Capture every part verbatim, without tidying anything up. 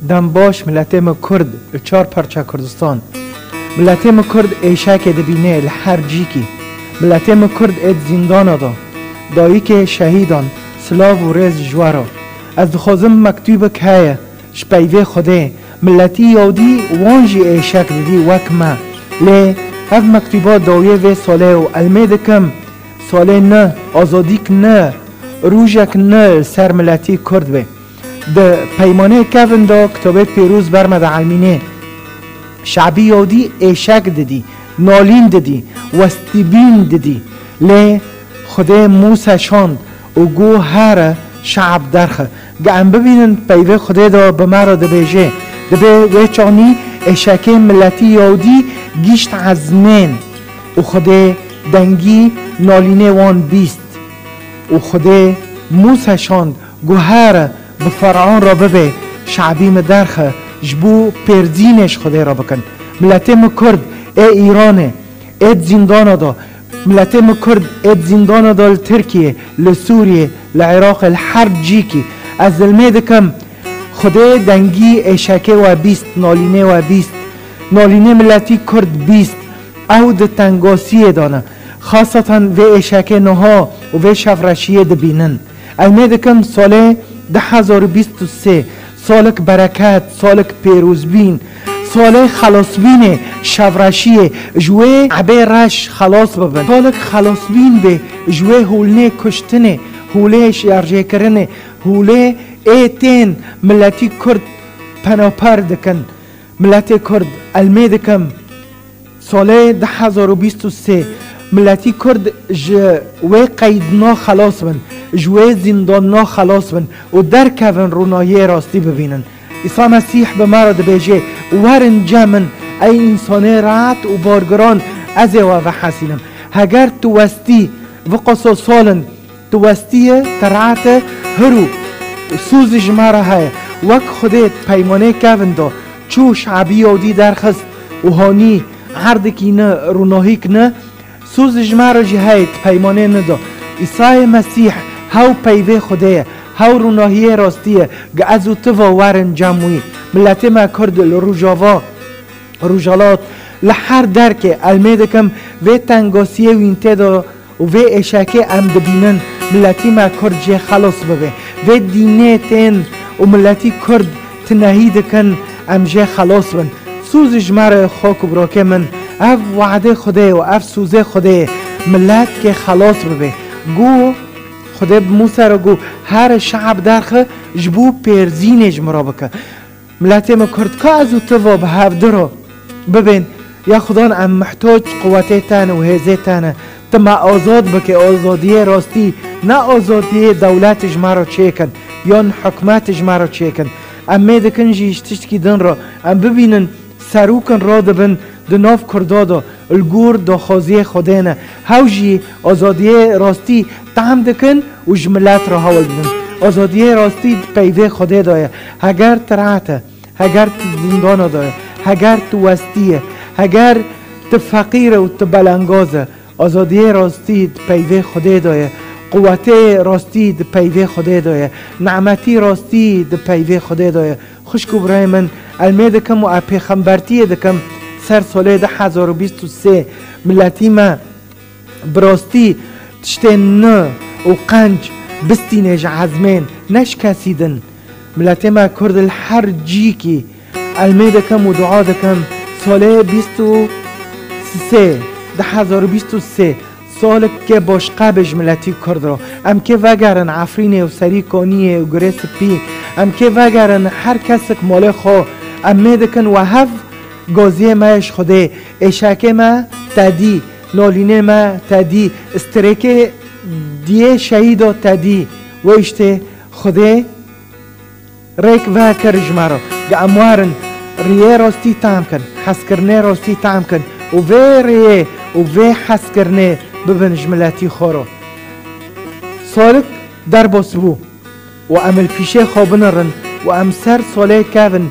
Dem baş, miletê me Kurd, li çar parça Kurdistan. Miletê me Kurd êşekê dibîne li her cîkî. Miletê me Kurd ê di zîndana de. Dayikê şehîdan, silav û rêz ji we re. Ez dixwazim mektûbek heye ji peyvê Xwedê. Miletî Yahudî wan jî êşek didî wek me. Lê ev mektûba dawiyê vê salê û elmê dikim, salê ne, azadîk ne, rojek ne li ser miletî Kurd be. Di peymanê kevin de kitabê pîroz ber me dielmîne. Şabî Yahudî êşek didî, nalîn didî, westîbîn didî. Lê Xwedê Mûse şand û got, here, şab derxe. Ge em bibînin peyvê Xwedê de bi me re dibêje. Dibê wê çanî êşekê miletî Yahudî gîşt ezmên û Xwedê dengî nalînê wan bîst. Û Xwedê Mûse şand, got, here, bi Fer'on re bibê, şabî min derxe, ji bo pêrzînê ji Xwedê re bikin. Miletê min Kurd ê Îranê, ê di zîndana de, miletê min Kurd ê di zîndana de li Tirkiyê, li Sûriyê, li Iraqê, li her cîkî. Ez dilmê dikim, Xwedê dengî êşekê we bîst, nalînê we bîst, nalînê miletî Kurd bîst. Ew di tengasiyê de ne. Xaseten vê êşekê niha û vê şevreşiyê dibînin. Elmê dikim salê du hezar û bîst û sê, salek bereket, salek pêrozbîn, salê xelasbînê, şevreşiyê, ji wê ebê reş xelas bibin. Salek xelasbîn bê ji wê hûlnê kuştinê, hûlê şerjêkirinê, hûlê ê tên miletî Kurd penaper dikin. Miletê Kurd, elmê dikim, salê du hezar û bîst û sê miletî Kurd ji wê qeydna xelas bin, ji wê zîndana xelas bin û derkevin ronahiyê rastî bibînin. Îsa Mesîh bi me re dibêje, werin cem min, ey însanê rehet û bargiran, ez ê we vehesînim. Heger tu westî, viqasa sal in, Tu westiye, tu rahat e, hiro, soz ji me re heye. Wek Xwedê di peymanê kevin de çû şabî Yahudî derxist û hanî erdikî ne, ronahîk ne, soz ji me re jî heye di peymanê ne de. Îsayê Mesîh hew peyvê Xwedê ye, hew ronahiyê rastî ye, ge ez û tu ve werin cem wî. Miletê me Kurd li Rojava, Rojhilat, li her derkê, elmê dikim, vê tengasiyê wîn tê de û vê êşekê em dibînin, miletî me Kurd jê xelas bibe. Vê dînê tên û miletî Kurd tinehî dikin, em jê xelas bin. Soz ji me re, xak û birakê min, ev we'dê Xwedê û ev sozê Xwedê ye, milet kê xelas bibe. Got, Xwedê bi Mûse re got, here şe'b derxe, ji bo pêrzînê ji min re bike. Miletê me Kurd, ka ez û tu va bi hevdu re bibên, ya Xudan, em muhtoc quwetê te ne û hêzê te ne. Tu me azad bike, azadiyê rastî, ne azadiyê dewlet ji me re çêkin, yan hikûmet ji me re çêkin. Em mêdikin jî ji tiştkî din re, em bibînin serokin radibin di nav Kurda de, li gor daxwaziyê Xwedê ne. Hew jî azadiyê rastî tehm dikin û ji milet re hewl didin. Azadiyê rastî di peyvê Xwedê de ye. Heger tu rehet e, heger tu zindana de ye, heger tu westî ye, heger tu feqîr e û tu belengaz e, azadiyê rastî di peyvê Xwedê de ye. Quwetê rastî di peyvê Xwedê de ye. Nimetî rastî di peyvê Xwedê de ye. Xwişk û birayê min, elmê dikim û ez pêxembertiyê dikim ser salê du hezar û bîst û sê, miletî me bi rastî tiştên nû û qenc bistîne ji ezmên, ne ji kesî din. Miletê me Kurd li her cîkî, elmê dikim û dua dikim, salê bîst û sê, du hezar û bîst û sê, salek kê başqe be ji miletî Kurd re. Em kê vegerin Efrînê û Serî Kaniyê û Gurê Spî. Em kê vegerin her kesek malê xwe. Em mêdikin we hev gaziyê me ye ji Xwedê. Êşekê me te dî, nalînê me te dî, strêkê diyê şehîda te dî. Wê îştê Xwedê rêk vekir ji me re. Ge em werin riyê rastî tam kin, hezkirinê rastî tam kin û vê riyê û vê hezkirinê bibin ji miletî xwe re. Salik derbas bû û em li pîşê xwe binirin û em ser salê kevin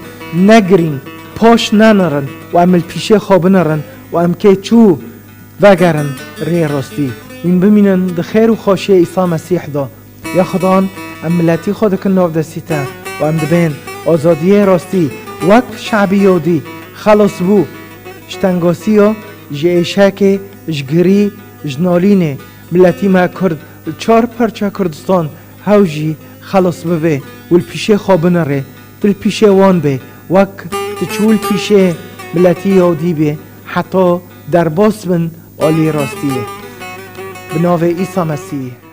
negirîn, paş nenirin û em li pîşê xwe binirin û em kê çû vegerin riyê rastî. Wîn bimînin di xêr û xweşiyê Îsa Mesîh de. Ya Xudan, em miletî xwe dikin nav destî te û em dibên Azadiyê rastî wek şabî yodî xelos bû. Ji tengasiya, ji êşekê, ji girî, ji nalînê miletî me Kurd li çar parça Kurdistan hew jî xelos bibe û li pîşê xwe binirê, tu li pîşê wan bê, wek tu çû li pîşê miletî yodî bê, heta derbas bin alî rastiyê. Bi navê Îsa Mesîh.